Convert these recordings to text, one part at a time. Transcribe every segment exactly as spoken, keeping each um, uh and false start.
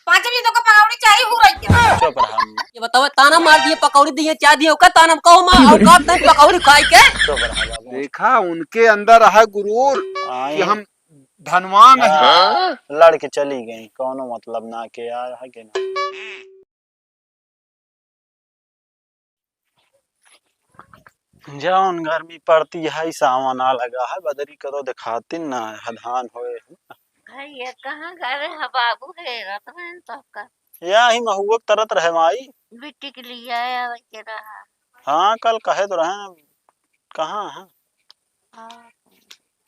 पाँच बजे तोका पकौड़ी चाही, हो रही है। चुप रहा। ये बताओ, ताना मार दिए, पकौड़ी दिए, चाय दिए, ओका ताना कहो माँ, औकात नहीं पकौड़ी खाई के। चुप रहा बाबू। देखा, उनके अंदर है गुरूर कि हम धनवान हैं। हाँ, लड़ के चली गई, कौनो मतलब ना के यार, है कि ना? जौन गर्मी पड़ती है, सावन आ लगा है, बदरी कदो दिखाती ना है, धान होए है। है ये कहाँ गए है बाबू, हेरत रहेन सबका। या ही महुआ के तरत रहे माई। बिट्टी के लिए आया, वही के रहा। हाँ, कल कहे तो रहे, कहाँ है? हाँ।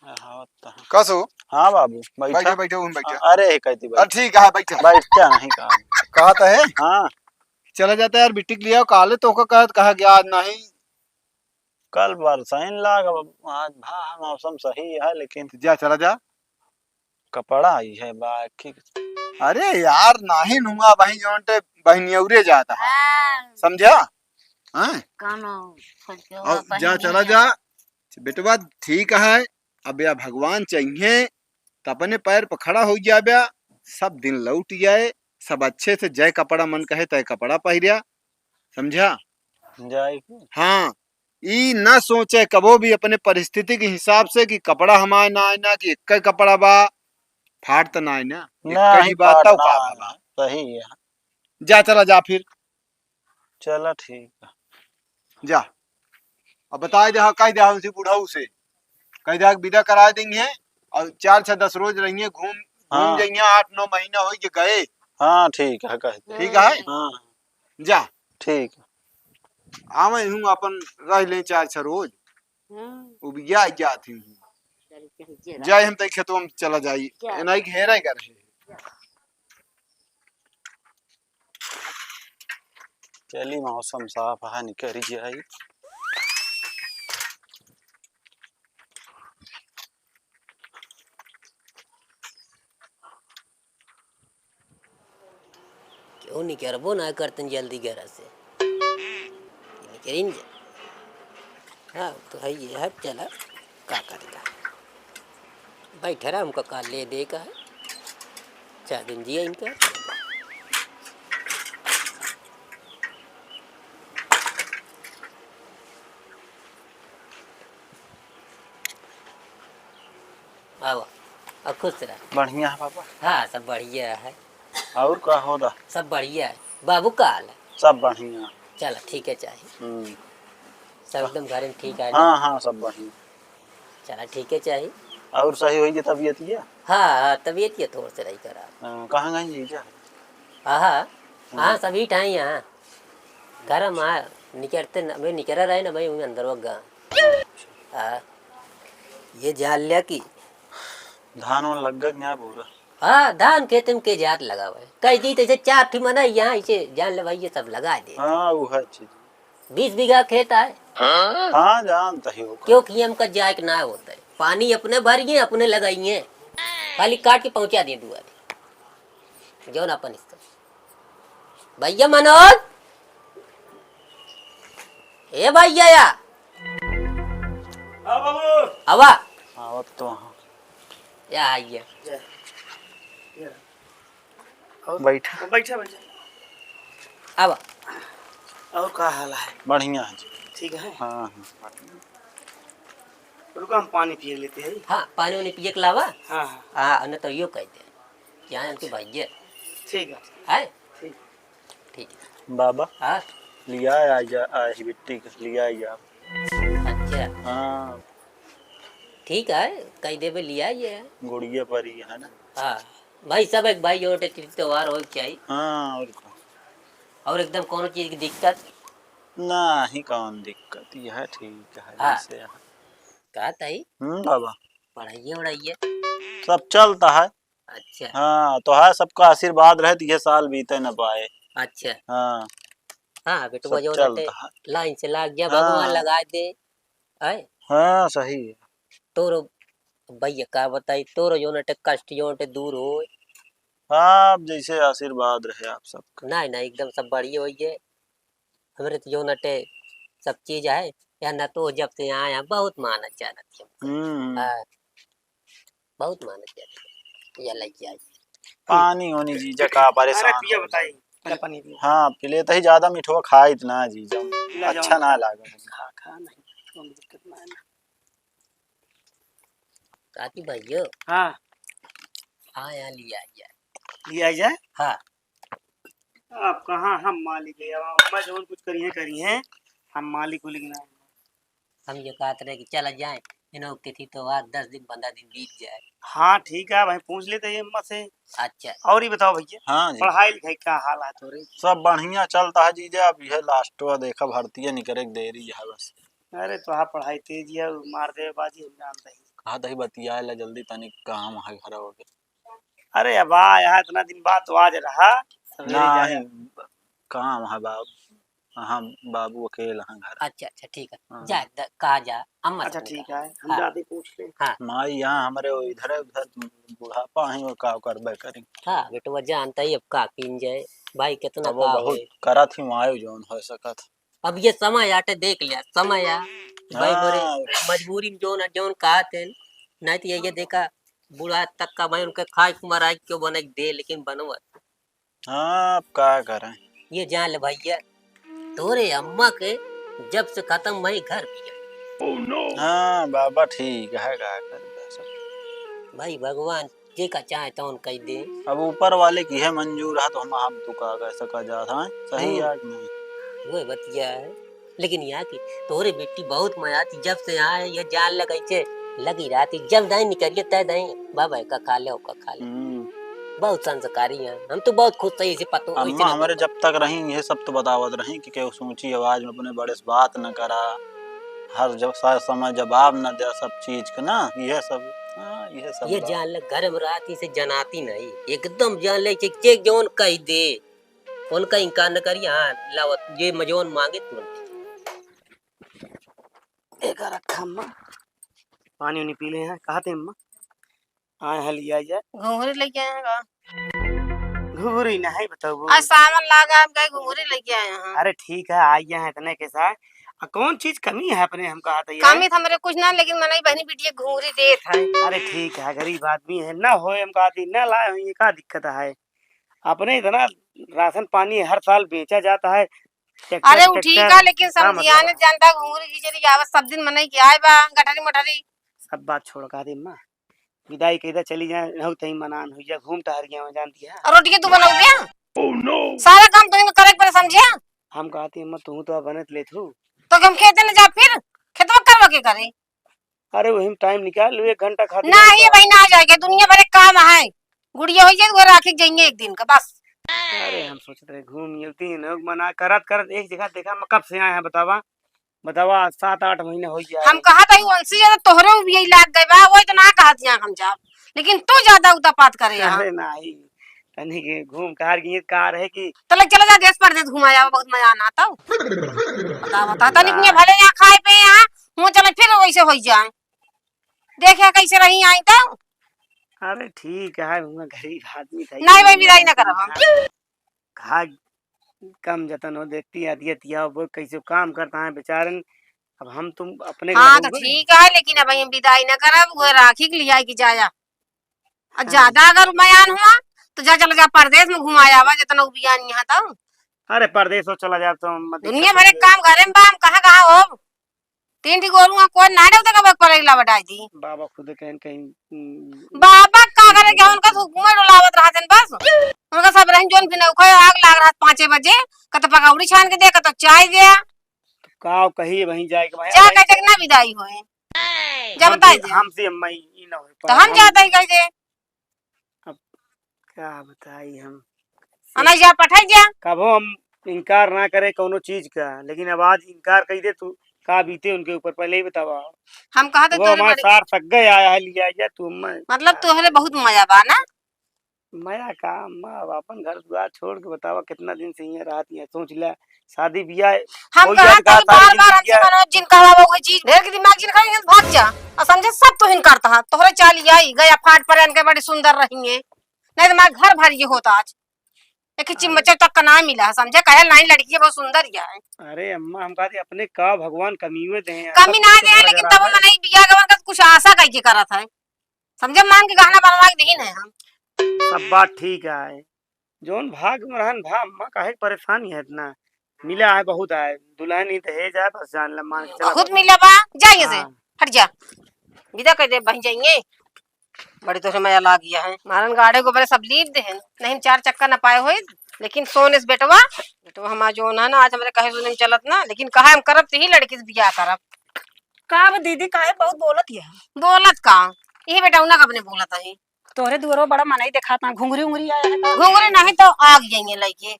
हाँ, तो है। कसो? हाँ बाबू, बैठा। बैठो, बैठो, उन बैठो। अरे, कहती अरे, बैठ। ठीक है, बैठो। बैठता नहीं कहा। कहा तो है? हाँ। चला जाता यार, बिट्टी के लिए आओ, काले तो ओका कहत, कहा गया आज नहीं। कल बरसाइन लाग, अब आज भा मौसम सही है, लेकिन तो जा, चला जा। कपड़ा आई है बा, ठीक। अरे यार, नाही नुआ बहिन, जौन ते बहिनियौरे जात है। हाँ। समझा? हाँ? कानो खोज के और हुआ जा, पहनी चला है। जा। बेटवा, ठीक है, अब या भगवान चाहिए, त अपने पैर पर खड़ा हो जाब्या, सब दिन लौट जाए, सब अच्छे से जय कपड़ा मन कहे तय कपड़ा पहिर्या, समझा? जाए के। हाँ, ई ना सोचे कबो भी अपने परिस्थिति के हिसाब से कि कपड़ा हमारे ना आए ना, कि एक कपड़ा बा, फाट त ना आए ना, ना, एक ही ही बात फाट तब ना का आए बा। ना, सही है। जा, चला जा फिर। चला, ठीक है। जा, अब बताए दे, हाँ, कह दे, हाँ, उसी बुढ़ऊ से कह दे, विदा करा देंगे और चार छह दस रोज रहिए, घूम, घूम हाँ। जाइए, आठ नौ महीना हो गए। हाँ, ठीक है, कह दे। ठीक है? हाँ। जा। ठीक। आवे हूँ, अपन रह ले चार छह रोज। हाँ। उबिया जात हूँ। चल, चल, चल। जाए हम तई खेतवा में चला जाई। जा। एनाई घेरे कर है। चली, मौसम साफ है, निकल जाई। क्यों निकरबो ना करतन जल्दी घर से? निकरिन जा। हाँ, तो है ये, हट चला, का करेगा? बैठा रहा, हमका का ले दे का है? चार दिन जिया इनका। आवा, आ, खुश रह। बढ़िया है बाबा। हाँ, सब बढ़िया है। और का हो रहा? सब बढ़िया है। बाबू का हाल है? सब बढ़िया। चला, ठीक है, चाही। हम्म। सब एकदम घर में ठीक है ना? हाँ, हाँ, सब बढ़िया। चला, ठीक है, चाही। और सही होई के तबीयत ये? हाँ, हाँ, तबीयत ये थोड़ से रही खराब। हाँ, कहाँ गई जी क्या? हाँ, हाँ, हाँ। हाँ, सभी ठाई यहाँ। घर में आ, निकरते न, मैं निकरा रहे ना, मैं उन्हें अंदर वग गया। हाँ, ये जान लिया कि धान वान लग गया क्या पूरा? हाँ, धान खेत में के जात लगावे। कह दी तो इसे चार ठी मना यहाँ इसे जान ले भाई, ये सब लगा दे। हाँ, वो है चीज। बीस बीघा खेत है। हाँ, जानता ही होगा। क्योंकि हमका जाए के ना होता है। पानी अपने भरिए, अपने लगाइए। खाली काट के पहुँचा दिए दुआरे। जौन अपन हिस्सा। भैया मनोज, ए भैया या। हाँ बाबू। आवा। आवत तो हाँ। या आइए। या। या। और बैठा। बैठा, बैठा। आवा। और का हाल है? बढ़िया है जी। ठीक है? हाँ, हाँ। रुको, हम पानी पिए लेते हैं। हाँ, पानी वानी पिए के लावा। हाँ, हाँ। हाँ, न तो यो कह दे। यहाँ इनके भैया। ठीक है। है? ठीक। ठीक। बाबा, हाँ? लिया आ जा, आ ही बिट्टी के लिया आ जा। अच्छा। हाँ। ठीक है, कह देबे लिया ये। गुड़िया परी है ना? हाँ। भाई, सब एक भाई और तीज त्योहार हो के चाहिए। हाँ, और का? और एकदम कोनो चीज की दिक्कत? ना ही कौन दिक्कत, यह ठीक है हाँ। जैसे है। का ताई? हम्म, बाबा। पढ़ाइए उढ़ाइए? सब चलता है। अच्छा। हाँ, तो है, सबका आशीर्वाद रहे तो ये साल बीते न पाए। अच्छा। हाँ। हाँ, बेटवा सब जो चलता रटे है। लाइन से लाग गया, हाँ। भगवान लगा दे। आए? हाँ, सही है। तोरो भैया का बताई, तोरो जो नटे कष्ट जो नटे दूर होए। आप जैसे आशीर्वाद रहे आप सबका। नहीं, नहीं, एकदम सब बढ़िया होइए। हमरे तो जो नटे सब चीज है, या न तो जब से आए हैं, बहुत मानत जानत है। हम्म। हाँ, बहुत मानत जानत है। या लइके आई। पानी ओनी जीजा का परेशान अरे पिया हो बताई, जाए। पहले पानी पिया। हाँ, पी लेता ही, ज्यादा मीठवा खाइत ना जीजा, ला जाओ। अच्छा ना लागे। खा, खा, नहीं, कोई दिक्कत ना है ना। काकी भैया। हाँ। हाँ, यहाँ लिया, लिया। लिया जाए? हाँ। अब कहाँ हम मालिक है, अब अम्मा जौन कुछ करी हैं, करी हैं, हम मालिक उलिक ना। हम ये कहत रहे कि चला जाए, इन्हों तिथि त्योहार दस दिन, पन्द्रह दिन बीत जाए। हाँ, ठीक है, भाई, पूछ लेते हैं अम्मा से। अच्छा। और ये बताओ भैया, हाँ जी। पढ़ाई लिखाई का हाल है तोरे? सब बढ़िया चलता है जीजा, अब यह last हुआ, देखा भर्ती निकरे के देरी है बस। अरे, तो आप पढ़ाई तेज है, मार दे बाजी, हम जानते हैं। कहा तही बतियाए ला जल्दी, तनी काम है घर हो गए। अरे, अब आ, यहाँ इतना दिन बाद तो आज रहा, सवेरे ना जाए। ही, काम है बाबू। हाँ, बाबू अकेल हैं घर। अच्छा, अच्छा, ठीक है। हाँ। जा, द-, कहा जा, अम्मा से अच्छा, पूछ ठीक कहा। है, हम हाँ। जाते पूछ ले। हाँ। माई यहाँ हमरे वो इधर, उधर बुढ़ापा है, वो का करबे करी। हाँ, बेटवा जानता ही अब का कीन जाए, भाई कितना अब वो का बहुत होए। करत ही मायो जौन हो सकत। अब ये समय आटे देख लिया, समय आ, भाई हाँ। बोले, मजबूरी में जौन, जौन कहा थे, नहीं तो ये, ये देखा, बुढ़ा तक का भाई उनके खाए कुमार आज क्यों बने दे, लेकिन बनवत। हाँ, अब का करें? ये जान ले भैया, तोरे अम्मा के जब से खत्म भई घर पिया। हाँ, बाबा ठीक है, का करबे सब। भाई भगवान जे का चाहे तौन कह दे। अब ऊपर वाले की है मंजूर है तो हम, हम तो का कह सका जात है, सही हम्म। है कि नहीं? वो बतिया है। लेकिन यहाँ की तोरे बेटी बहुत मया थी, जब से यहाँ है, ये जान लग ऐसे लगी रहती, जब दाई निकलिए तय दाई, बाबा का खा ले, ओका खा ले। हम्म। बहुत संस्कारी है, हम तो बहुत खुश थे इसे पतो, अम्मा इसे ना हमारे पतो। जब तक रही, ये सब तो बतावत रही कि केहू ऊंची आवाज में अपने बड़े से बात न करा, हर जब सा-, समय जवाब न दे, सब चीज के ना, ये सब, हाँ, ये सब ये बा। जान लग घर में रहती से जनाती नहीं, एकदम जान ले कि जे जौन कह दे, उनका इनकार न करी। हाँ, लावत जे मजौन मांगे तुरंत। एका रखा अम्मा, पानी उनी पी ले हैं। कहा थे अम्मा? आए हैं लिया जाए। घुघुरी लेके आए हैं का? घुघुरी नहीं बताओ। आज सावन लागा, हम कहे घुघुरी लेके आए हैं। अरे ठीक है, आइए हैं इतने के साथ। आ, कौन चीज कमी है अपने, हम कहा था ये? कमी तो हमरे कुछ ना, लेकिन मनई बहनी बिटिया घुघुरी देत है। अरे ठीक है, गरीब आदमी है, ना होए हम कहा थी, ना लाए होइए, का दिक्कत है? अपने इतना राशन पानी हर साल बेचा जाता है, ट्रैक्टर, अरे, उ ठीक ट्रैक्टर, है, लेकिन का समधिया मतलब ने है? जानता, घुघुरी खिचड़ी आवत सब दिन मनई के आए बा, गठरी मठरी। सब बात छोड़, कहा दे अम्मा, विदाई कह दे, चली जाए, रहू तहीं मनान हुई जा, घूम टहर गया, जानती है। और रोटियां तू बनाऊ बे? Oh no! सारा काम तू ही करे के पड़े, समझे? हम कहा थी, अम्मा, तू तो बनत लेत हूँ। तो हम खेते न जा फिर? खेतवा करवा के करे? अरे, वही में टाइम निकाल लो, एक घंटा खातिर नहीं, ये बहिन आ जाएगा, दुनिया भर के काम है। गुड़िया हो जाए, वो राखी के जाइए एक दिन का, बस। अरे, हम सोचत रहे, घूम ये तीन लोग मना करत, करत एक जगह देखा, हम कब से आए हैं, बतावा, बतावा, सात आठ महीने हो गया हम है। कहा था, वंशी ज्यादा तोहरे भी यही लाग गए बा, वही तो ना कहा दिया हम जाओ, लेकिन तू ज्यादा उतापात करे यहाँ। अरे, नहीं, तनी के घूम कार गई, कार है कि तले चला जा, देश परदेश घुमाया, बहुत मजा आना था। बता, बता, तनिक में भले यहाँ खाए पे यहाँ, मुँह चले फिर वैसे हो जाए। देखे कैसे रही आई तो। अरे ठीक है, हम गरीब आदमी थे। नहीं भाई, विदाई ना करब हम। खा कम जतन हो, देखती है, दिया, दिया, वो कैसे काम करता है बेचारन। अब हम तुम अपने हाँ, घर तो होंगे। ठीक है, लेकिन अब हम विदाई ना करब, वो राखी के लिया कि जाया। और हाँ। ज्यादा अगर बयान हुआ, तो जा, चला जा परदेश में घुमाया आवा, जितना उबियान यहाँ तो। अरे परदेश हो चला जा तो मत दुनिया दिक्कत भर एक होती है। काम घरे में बा, हम कहाँ, कहाँ हो? तीन ठी गोरू हैं, कोई ना डरते कब एक पर एक लावा डाल दी। बाबा खुद कहन कहीं, हम्म, बाबा का करे, क्या उनका तो हुकुम डोलावत रहते हैं बस। उनका सब रहन जोन भी नौखा आग लाग रहा पाँचे बजे, कत पकौड़ी छान के दे, कत चाय दे। तो का कही वहीं जाए के भाई, जा वहीं कह तक ना विदाई होए। जा हम बताई से, दे। हमसे अम्मा ई, ई ना हो तो हम पाए। जाते ही कह दे। अब का बताई हम। अनाई जा, पठाई जा। कबो हम इनकार ना करे कौनो चीज का, लेकिन अब आज इनकार कह दे तू, का बीते उनके ऊपर, पहले ही बतावा। हम कहा तो वो तोरे हमारे बड़े सार सग्गे आया है, लिया गया तू, मैं मतलब तोहरे बहुत मजा बा ना? मया का अम्मा, अब अपन घर दुआर छोड़ के बतावा, कितना दिन से यहाँ रहत यहाँ, सोच ले, शादी बियाह हम हो कहा जात का तनी सारी बार बार जिंदगी हमसे है। मनोज जिन कहवा वो चीज, ढेर के दिमाग जिन खाई, भाग जा। और समझे सब तो हिन करता है, तोहरे चाल आई गया फाट पर इनके बड़ी सुंदर रही है, नहीं तो हमारा घर भर ये होता आज। एक ही चिम्मच तक का ना मिला है, समझे, कहे नहीं लड़की बहुत सुंदर ही है। अरे अम्मा, हम कहते अपने का भगवान कमी में दे हैं, कमी सब ना कुछ दे, हमारा लेकिन जरा तब है। मनई बियाह गवन का कुछ आशा कह के करत है। समझे, मान के गहना बनवा के दीन है हम। सब बात ठीक है। जौन भाग में रहन भा, अम्मा काहे के परेशान है इतना? मिला है, बहुत आए, दुल्हन ही दहेज आए, बस जान ले, मान के चला बहुत बस। मिला बा, जाइए से, हाँ। हट जा, विदा कर दे, बहन जाइए। बड़ी तोहरे मया लाग गया है, मारन गाड़े को बड़े सब लीप दे हैं, नहीं चार चक्का न पाए होई, लेकिन सोने से बेटवा, बेटवा हमार जौन है ना, आज हमरे कहे सुने में चलत ना, लेकिन कहा हम करब, तो ही लड़की से बियाह करब। का अब दीदी, काहे बहुत बोलत है? बोलत का? यही बेटा उन्हें कब ने बोलत है। तोहरे दुआरो बड़ा मनई देखाता, घुंघरी उंघरी आया है का? घुंघरी नहीं तो आग जाइए लइके।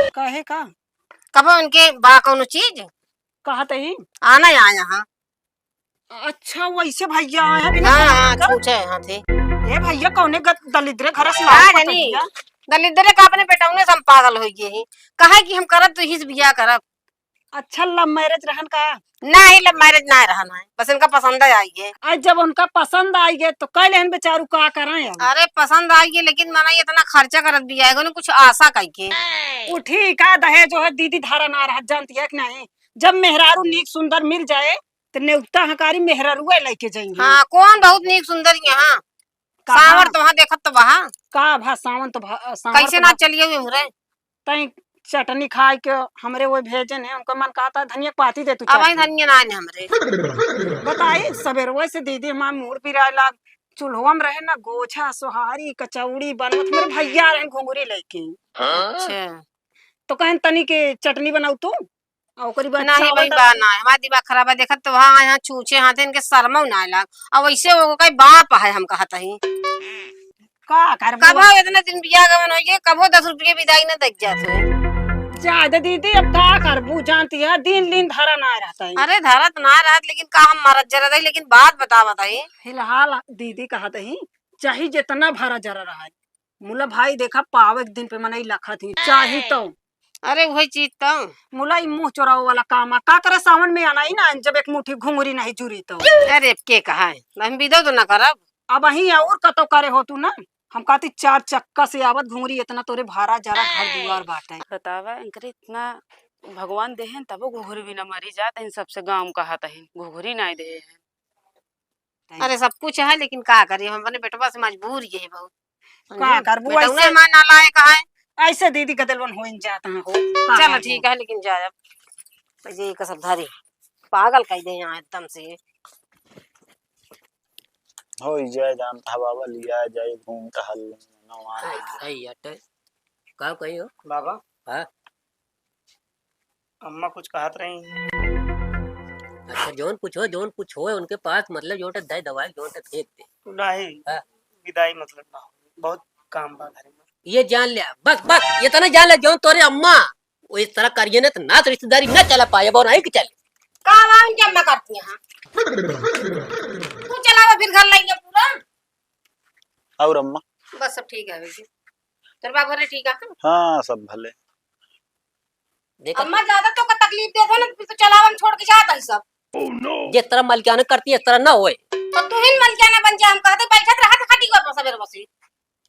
काहे का? कबो उनके बा कौनो चीज? कहत ही? आना आया हाँ। अच्छा, वैसे भैया आया बिना हाँ, हाँ, का? पूछे हाँ थे। ए भैया, कौने गत-, दलिद्रे घर से का लाओ जानी? पतैया? दलिद्रे का अपने बेटौने से हम पागल हो गए ही। कहे कि हम करब तो ही से बियाह करब। अच्छा, love marriage रहन का? नहीं, love marriage ना रहन है, बस इनका पसंद आई है। आज जब उनका पसंद आई गए तो कह लेहन बेचारू का करें अब? अरे पसंद आई गए, लेकिन मना इतना खर्चा करत भी आएगा ना, कुछ आशा कह के। उ ठीक है, दहेज जो है दीदी धारा ना रहत, जानती है कि नहीं? जब मेहरारू नीक सुंदर मिल जाए तो नेउता हकारी मेहरारुए लेके जाएंगे। हाँ, कौन बहुत नीक सुंदर यहाँ? कहाँ? सावर तो वहाँ देखत तो वहाँ। का भा सावन तो भा, सावर कैसे तो ना भा- चलिए हुए मुरे? तई चटनी खाए के हमरे वो भेजन है, उनका मन कहता है धनिया के पाती दे तू अब आई चाट। धनिया ना आने हमरे। बताई, सबेरवे से दीदी हमार मूड़ पिराए लाग, चूल्हवा में रहे ना गोछा, सोहारी, कचौड़ी बनवत, मेरे भैया रहे घुंघरी लेके। अच्छा। तो कहन तनी के चटनी बनाऊ तू, आ ओकरी बाद नहीं चावल भाई, डाल बा के ना, हमार दिमाग खराब है, देखत तो वहाँ यहाँ छूछे हाथे इनके शर्मा ना लाग, अब वैसे वो कहीं बाप है हम कहत ही। का करबू? कबो इतना दिन बियाह गवन होइए, कबो दस रुपये विदाई न देख जात है। जा दे दीदी, अब का करबू, जानती है, दिन दिन धरा ना रहता है। अरे धरा तो ना रहत, लेकिन का हम मरत जरत है, लेकिन बात बता बताई। फिलहाल दीदी कहत ही, चाहे जितना भरा जरा रहा है, मुला भाई देखा पावे के दिन पे मनई लखत ही, चाही तो। अरे वही चीज तो। मुला ई मुँह चोरावे वाला काम आ, का करे सावन में आना ही ना, जब एक मुट्ठी घुंघरी नहीं जुरी तो। अरे के कहा है, हम विदा तो ना करब। अब अहीं और कतो करे हो तू ना, हम कहती चार चक्का से आवत घुंघरी, इतना तोरे भारा जरा घर दुआर बाटे। बतावा, इनकरे इतना भगवान देहेन, तबो घुघुरी बिना मरी जात हन, सबसे गाँव कहत हन, घुघुरी नाय देहे हन। अरे, सब कुछ है, लेकिन का करी, हम अपने बेटवा से मजबूर ये है बहुत। का समझे? करबू, बेटवा ऐसे ना लायक है। ऐसे दीदी गदलवन होइन जात हैं हो। का चलो, करबू? ठीक है, लेकिन जाए अब। ये का सब धरी, पागल कह दे यहाँ एकदम से। हो जाए, जानता है बाबा, लिया जाए, घूम टहल लें, नवा सही, लें। सही है, तो का कही हो? बाबा। हाँ? अम्मा कुछ कहत रही। अच्छा, जौन कुछ हो, जौन कुछ हो, उनके पास, मतलब, जौन तक दे दवाई, जौन तक फेंक दे। नहीं, हाँ। विदाई, मतलब, ना हो, बहुत काम बा घर में। ये जान ले, बस, बस, इतना जान ले, जौन तोरे अम्मा, वो इस तरह करिए ना, तो ना तो रिश्तेदारी ना चला पाए, वो नहीं कि चले। का बा उनके अम्मा करती हैं? तू चलावा फिर घर लाइए पूरा। और अम्मा? बस सब ठीक है बेटी। तेरे बाप घरे ठीक है? हाँ, सब भले। देखा अम्मा ज्यादा तो का तकलीफ देत हो ना, फिर तो चलावन छोड़ के जात है सब। जिस तरह मलकियाना करती है, इस तरह ना होए। तो तू ही मलकियाना बन जा, हम कहते बैठत रहा तो खटी पर सवेर बसी।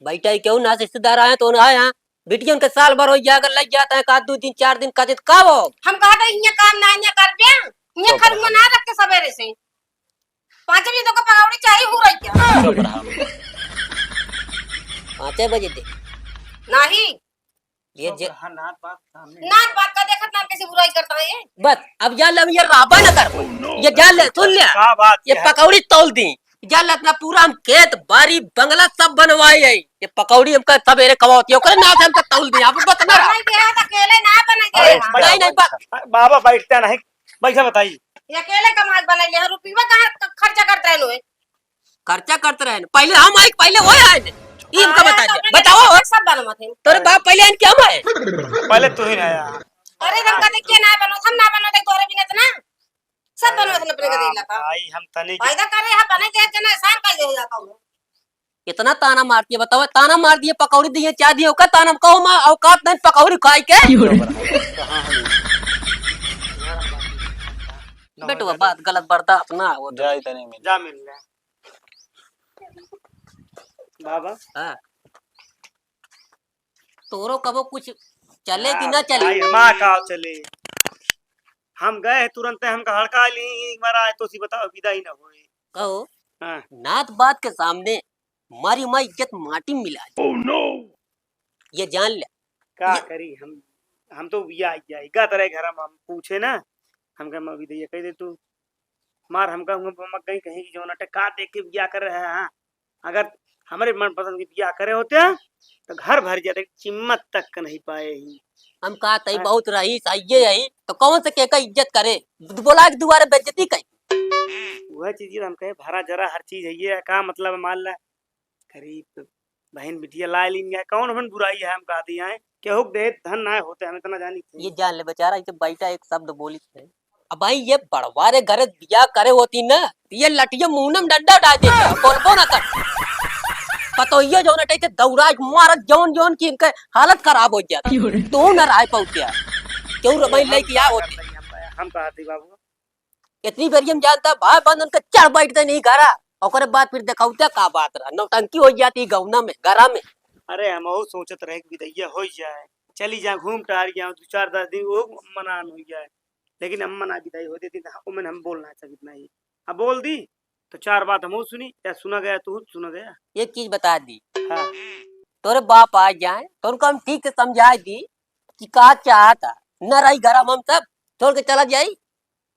बैठा ही क्यों ना, रिश्तेदार आए तो ना आए, हाँ। बिटिया उनके साल भर हो गया, अगर लग जाता है, का दो दिन, चार दिन, का दिन, का हो? हम कहते यहाँ काम ना, यहाँ कर दे, यहाँ तो खरुआ ना रख के सवेरे से। पाँच बजे तो का पकौड़ी चाही हो रही क्या? चुप रहा। पाँचे बजे दे। नहीं। ये चुप जे रहा, नात बात सामने। नात बात का देखत नाम कैसे बुराई करता है ये? बस, अब जा ले, ये राबा न कर। ये जा ले, सुन ले। का बात ये है? पकौड़ी तौल दी। जा ले, अपना पूरा हम खेत, बारी, बंगला सब बनवाए है। ये पकौड़ी हमका सवेरे खवाओ थी, ओकरे नाम से हमका तौल दी। अब बस ना। नहीं, ये तो अकेले ना बने अरे, जाए। बैठ, नहीं, नहीं, बैठ। बस। बाबा बैठते नहीं, बैठा बताई। ये अकेले कमाई बनाई ले, रुपया कहाँ ख-, खर्चा करत रहे लोग? खर्चा करत रहे न। पहले हम आए, पहले वो आए न। ई हमका हाँ, बता तो दे। अपने बताओ। घर सब बनवा थे। तोरे बाप पहले आए न क्या हम आए? पहले तू ही ना आया। अरे, हम कदे के ना बनवा, हम ना बनवा दे तोरे बिना इतना। सब बनवा थे अपने कदे हाँ, इलाका। भाई, हम तनी के फायदा करे, हम बने दे, जना एहसान कर दे जाता हूँ। इतना ताना मारती है, बताओ, ताना मार दिए, पकौड़ी दिए, चाय दिए, ओकर ताना में कहो माँ, औकात नहीं पकौड़ी खाए के। बेटवा, बात गलत बर्दाश्त ना हो। जा, इतने में। जा मिल ले। बाबा। हाँ। तोरो कबो कुछ चले कि ना चले? भाई, हमार का चले? हम गए हैं तुरंते, हमका हड़का ली, एक बार आए तो सी बताओ, विदा ही ना होए। कहो, हाँ। नात बात के सामने मारी माँ इज्जत माटी में मिला दी। ये जान ले। का ये करी हम, हम तो या, या, इगा तरह घर हम, हम पूछे ना, हम कहे, "मवी दैया कह दे तू।" मार हमका हुआ बमक गई कहीं की जौन अटे का देख के बियाह कर रहे हैं। अगर हमरे मनपसंद के बियाह करे होते हैं, तो घर भर जाते, चिम्मत तक के नहीं पाए ही। हम कहा तई हाँ। बहुत रही, सही यही, तो कौन से के का इज्जत करे? बोला के दुआरे बेइज्जती करी। वह चीज हम कहे, भरा जरा हर चीज है ये, का मतलब है, मान ला, गरीब बहन बिटिया लाए लीन गए, कौन हमन बुराई है, हम कहती हैं, केहू के देह धन ना होते, हम इतना जानी थी। ये जान ले बेचारा, इसे बैठा एक शब्द बोली थे। अब भाई ये बड़वा रे घर बियाह करे होती ना, तो ये लठिया मुंह में डंडा डाल देता, बोलबो ना कर। पतोहियो जौन अटे से दौड़ा के मारत जौन जौन की इनके हालत खराब हो जाता। क्यों रे? तू ना राय पहुंचा। क्यों रे भाई हम लेके आ का होती? करते हैं, हम, हम कहती बाबू। इतनी बेरी हम जानता भाई बंधन के चढ़ बैठते नहीं घरा, ओकरे बाद फिर देखौते का बात रहा, नौटंकी हो जाती गौना में, घरा में। अरे हमहू सोचत रहे कि बिदैया हो जाए, चली जा घूम टहर गया दो चार दस दिन वो मनान हो जाए, लेकिन अम्मा ना बिदाई हो देती तो उमें हम बोल ना सकित नहीं। अब बोल दी तो चार बात हमहू सुनी, या सुना गया तू सुना गया। एक चीज बता दी, हाँ। तोरे बाप आ जाए तो उनको हम ठीक से समझा दी कि का चाहता, न रही घर हम, हम सब छोड़ के चला जाई।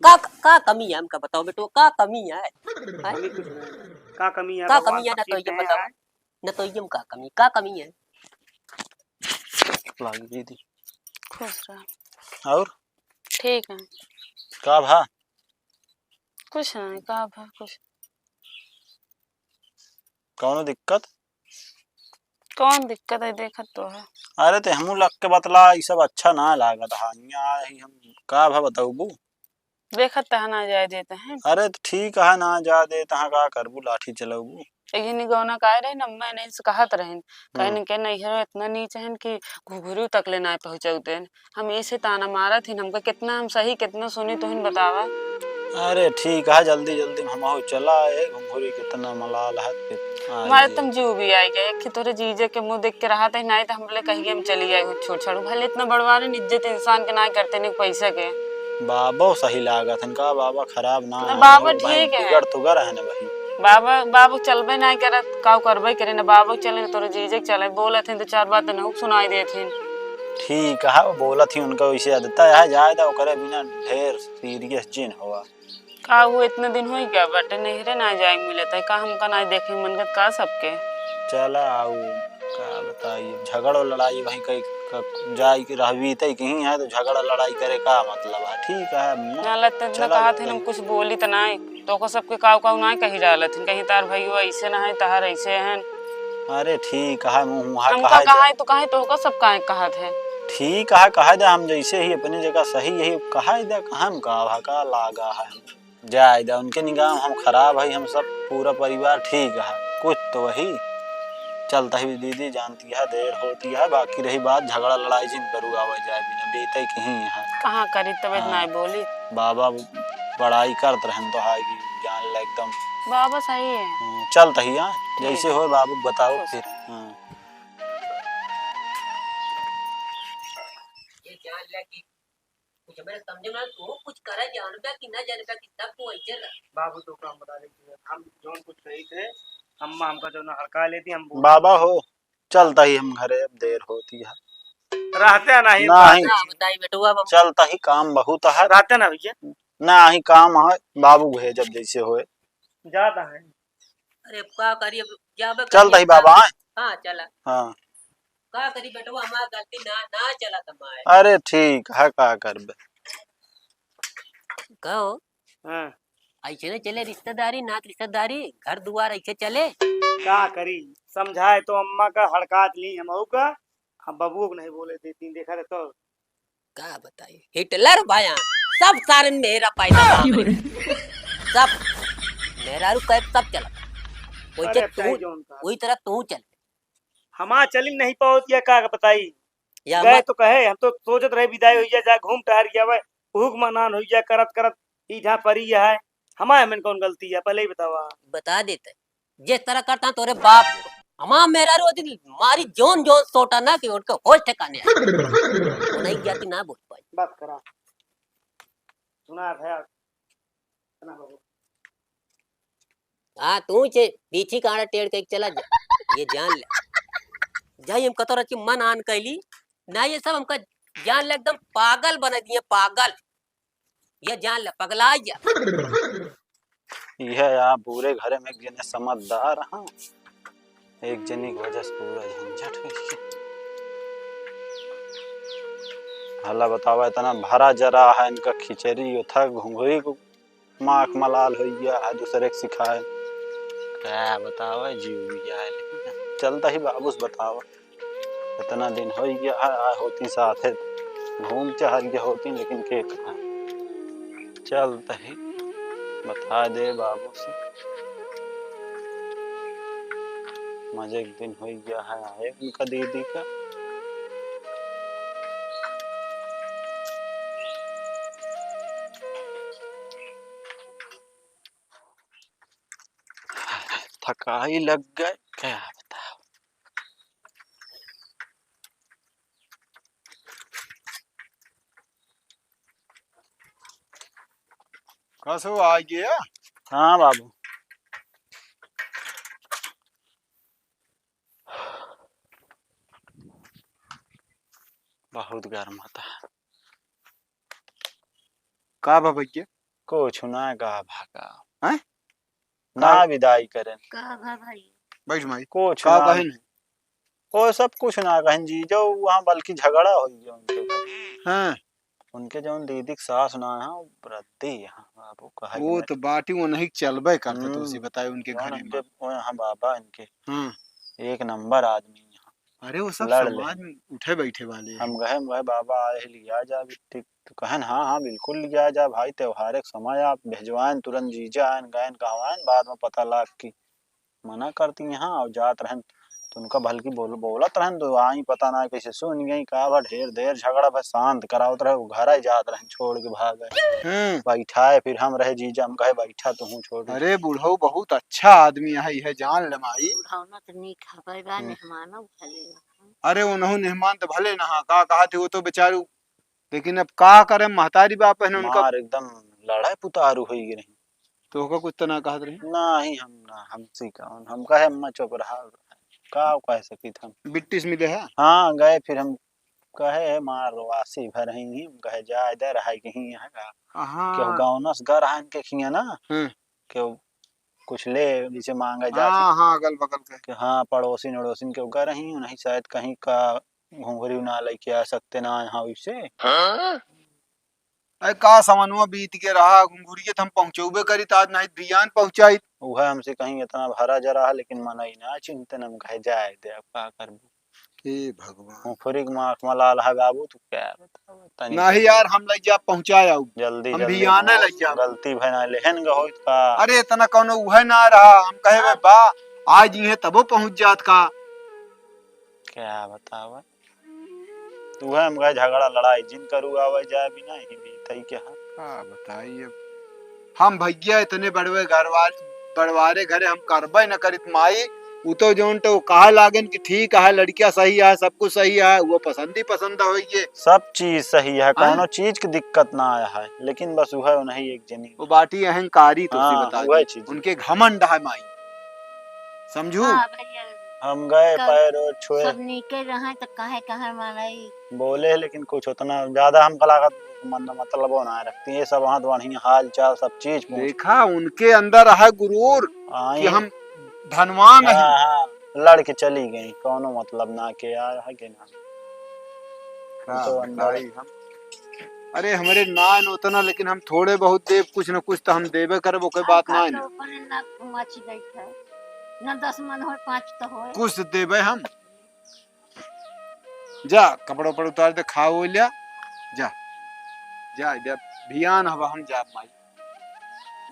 का, का कमी है हमका बताओ बेटो, का कमी है? हैं? कमी कुछ नहीं। का कमी है, का भगवान कमी है, सब ना तो चीज ये देहे बताओ, हैं। ना तो ये का कमी, का कमी है? लाओ दीदी। खुश रह। और? ठीक है। का भा? कुछ नहीं, का भा, कुछ। कौनो दिक्कत? कौन दिक्कत है, देखत तो है। अरे ते हमू लग के बतला, ई सब अच्छा ना लागत हा। हियाँ ही हम का भा बताऊबू? देखत तो है ना जाए देते हैं। अरे तो ठीक है, ना जाए देते हैं, का करबू, लाठी चलऊबू? यही निगौना का रहे ना, मैं नहीं से कहत रहन, कहे हम्म। नहीं के नैहर इतना नीच है कि घुघुरू तक ले ना पहुँचौते हैं। हम ऐसे ताना मारत हिन, हमका कितना हम सही, कितना सुनी, तुहिन बतावा। अरे ठीक है, जल्दी जल्दी में हमहू चला आए, घुघुरी कितना मलाल है, फिर आ हमारे जाइए। तुम जीव भी आई गए, एक ही तोरे जीजे के मुंह देख के रहा था, नहीं तो हम बोले कहीं हम चली आई, छोड़ छाड़ू, भले इतना बड़वारे इज्जत इंसान के ना करते नहीं पैसा के। बाबो सही लागत हन का, बाबा खराब ना ना, है, बाबा बहुत भाई ठीक है। बिगड़ तो गर है ना भाई। बाबा, बाबू चलबे ना करत, काऊ करबे करे ना, बाबू चले ना, तोरे जीजे के चले, बोलत हैं तो चार बात तो नहीं सुनाई देत हैं। ठीक है, वो बोलत ही उनका वैसे आदत है, जाए दा ओकरे बिना ढेर सीरियस जिन हुआ। का हुआ, इतने दिन होई क्या बाटे, नैहरे ना जाए मिलत है, का हमका ना देखे मन करत का सबके? चला आऊ, का बताई, झगड़ और लड़ाई वहीं कहीं क-, जाए के रहबी तई कहीं है तो झगड़ा लड़ाई करे का मतलब है? ठीक है, म-, ना लत इतना चला कहत है, जाए। हम कुछ बोली त ना, तो को सबके काऊ काऊ ना कही डालत है, कहीं तार भैया ऐसे ना है, तार ऐसे हैं। अरे ठीक है, मुँह वहाँ हमका कहा कहा है तो कहे, तो को सब काहे कहत है? ठीक है, कहा दे, हम जैसे ही अपनी जगह सही यही कहा दे, कहाँ हम का भा का लागा है हम। जाए दा, उनके निगाह में हम खराब है, हम सब पूरा परिवार ठीक है, कुछ तो वही चलता ही दीदी जानती है, देर होती है, बाकी रही बात झगड़ा लड़ाई जिन करू आवे जाए बिना बीते कहीं है। कहाँ करी तबे हाँ। ना बोली। बाबा बड़ाई करत रहन तो हाय कि जान ले एकदम। बाबा सही है। हम्म, चलता ही हाँ, ठीक। जैसे हो बाबू बताओ खुश। फिर। हाँ। ये जान ले कि कुछ मेरे समझ में तू कुछ करे जानबे कि ना जानबे कि सब तू ऐसे रह। बाबू तो काम बता देती है, हम जौन कुछ कही थे, अम्मा हमका जौन हड़का लेती, हम बोल बाबा हो, चलता ही हम घरे, अब देर होती है। रहते नहीं, नहीं। ना बताई बेटुआ, अब चलता ही काम बहुत है। रहते ना भैया। ना ही काम है, बाबू भेजब जैसे होए। जाता है। अरे, अब का करी, अब जाबे चल करी, तही का बाबा, आए? हाँ, चला। हाँ। का करी बेटवा, हमार गलती ना, ना चला त माए। अरे, ठीक है, का करबे? कहो, हाँ। ऐसे नहीं चले रिश्तेदारी, नात रिश्तेदारी, घर दुआर ऐसे चले? का करी, समझाए तो अम्मा का हड़कात ली हम का, हम बबुओ को नहीं बोले देती, देखा तो। का बताई, हिटलर भया, सब सारन मेहरा पैदा बा हमरे। सब मेहरारू कैप सब चला। वही अरे, तू, चाहे जौन का। वही तरह तू चल। हमार चली नहीं पावत या का बताई। या गए मत तो कहे, हम तो सोचत रहे विदाई होइया, जा घूम टहर गया वह, उहुक मनान होइया, करत करत ई जहाँ परी है। हमारे मन कौन गलती है, पहले ही बतावा। बता देते, जिस तरह करता तोरे बाप, हमार मेहरारू होती मारी जोन जोन सोटा ना कि उनके होश ठिकाने आए। वो नहीं जाती ना बोल पाई। बात करा। सुना है, इतना हो। हाँ, तू से पीछी काड़ा टेढ़ के चला जा। ये जान ले, जाई हम कतौ रची मन आन कैली ना, ये सब हमका जान ले एकदम पागल बना दिए, पागल। ये जान ले, पगला जा। यह यहाँ पूरे घरे में एक जने समझदार हाँ, एक जनी की वजह से पूरा झंझट हो गया। हला बतावा, इतना भरा जरा है इनका खिचड़ी, यो था घुंघरी को माख मलाल हो गया है, दूसरे के सिखाए। क्या बतावा, जीव भी जाए, लेकिन चलता ही बाबू से बतावा। इतना दिन हो गया है, आए होती साथे घूम चहर के होती, लेकिन के कहा। चलता ही बता दे बाबू से। मजे एक दिन हो गया है, आए उनका दीदी का। थकाई लग गए, क्या बताओ। कसो आ गया? हाँ बाबू, बहुत गर्म होता है। का बा भैया? कुछ ना, का भा का। हैं? ना का? विदाई करें। का भा भाई? बैठ माई। कुछ का ना। कहेन? वो सब कुछ ना कहेन जी, जो वहाँ बल्कि झगड़ा हो गया उनके घर। हाँ। उनके जौन दीदी के सास ना है, वो रद्दी है, बाबू कहा वो कि तो बाटी वो नहीं चलबे करते, तो हम्म। उसे बताए उनके जौन घरे उनके, में। वो यहाँ बाबा इनके हाँ। एक नंबर आदमी यहाँ। अरे वो सब लड़ ले। समाज में उठे बैठे वाले हैं। हम गए, हम गए, "बाबा आए हैं, लिया जा बिट्टी।" तो कहन, "हाँ, हाँ, बिल्कुल लिया जा भाई, त्योहार के समय आप भेजवाएन, तुरंत जीजा आएन, गएन, कहवाएन, बाद में पता लाग की मना करती यहाँ और जात रहन।" तो उनका भलकी बोल, बोलत रहन, तो आई पता ना कैसे सुन गई, का बा, ढेर देर झगड़ा बा, शांत करावत रहे, वो घर ही जात रहन, छोड़ के भाग गए। हम्म। बैठाए, फिर हम रहे जीजा, हम कहे, "बैठा तू हूँ, छोड़।" अरे बूढ़ऊ बहुत अच्छा आदमी है, यह जान ले माई। बुढ़ऊ ना तो नीक हवे बा, हम्म। मेहमानो भले ना। अरे, उनहु मेहमान त भले ना हा, का कहत ही, वो तो बेचारू, लेकिन अब का करे, महतारी बाप है ना उनका। मार एकदम लड़ाई पुतारू होई गई रही। तो ओका कुछ तो ना कहत रही? नाही, हम ना, हमसे कौन, हम कहे, "अम्मा चुप रहा।" का कह सकी हम? बिट्टी से मिले है? हाँ, गए, फिर हम कहे, "मार वासी भर ही, हम कहे, जाए दे, रहाई कहीं यहाँ का।" हाँ। केहू गाँव नस घर आन के खिया ना, हम्म। केहू कुछ ले, जैसे मांगा जात हाँ, हाँ, अगल बगल के। कि हाँ, पड़ोसिन उड़ोसिन के ओकर रही, उन्हीं शायद कहीं का घुंघरू ना लेके आ सकते ना यहाँ वैसे। हाँ? अरे का समनुआ बीत के रहा, घुंघुरिये त हम पहुँचौबे करी, त आज नहीं बियान पहुँचाई। उहे हमसे कहीं इतना भरा जरा है, लेकिन मनई ना चिंतन हम कहे जाए दे, अब का करबू। हे भगवान। मुफरी के माख मलाल है बाबू, तू क्या बतावा, तनी नहीं जल्दी। यार, हम लइ जाब, पहुँचाए आउब। जल्दी, हम जल्दी बियाने लइ जाब। गलती भय ना, लेहन ग होइत का। अरे, इतना कौनो उहे ना रहा, हम कहे, "बे बा, आज इहे तबो पहुँच जात का।" क्या बतावा, तू है हम कहे झगड़ा लड़ाई जिन करू, आवे जाए बिना ही बीतई के हम। का बताई अब। हम भैया इतने बड़वे घर वाले, बड़वारे घरे हम करबे न करित माई, उ तो जौन तो कहा लागेन कि ठीक है, लड़किया सही है, सब कुछ सही है, वो पसंद ही पसंद होइए। सब चीज सही है, हैं? कौनो चीज की दिक्कत ना आया है, लेकिन बस वह नहीं एक जनी। वो बाटी अहंकारी तो सी हाँ, बता वह दी। चीज। उनके घमंड है माई, समझू? हाँ भैया। हम गए कब पैर और छुए। सब नीके रहे तो काहे, काहे माराई? बोले लेकिन कुछ उतना ज्यादा हमका लागत मन में मतलब ना रखती। ये सब हाथ बढ़िया हाल चाल सब चीज पूछ। देखा, उनके अंदर है गुरूर आई। कि हम धनवान हाँ, हैं। हाँ, लड़ के चली गई, कौनो मतलब ना के यार, है कि ना? का तो अंदर बताई हम? अरे, हमरे ना न उतना, लेकिन हम थोड़े बहुत देब, कुछ न कुछ तो हम देबे करब, ओके बात ना है ना। अपने ना मच गई है, ना दस मन होए, पाँच तो होए। कुछ तो देबे हम। जा, कपड़ा उपड़ा उतार दे, खा हो लिया, जा, जा, जा, भियान हवा हम जाब माई।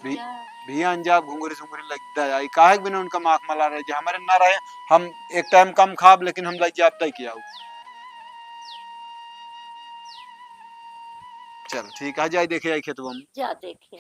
भी-, जा। भियान जाब, घुंघरी सुंघरी लग जाए। आई काहे के बिना उनका माख मला रहे, जे हमारे ना रहे, हम एक टाइम कम खाब, लेकिन हम लग जाब तय किया। चल, ठीक है, जाए देखे आई खेतवा में। जा देखे।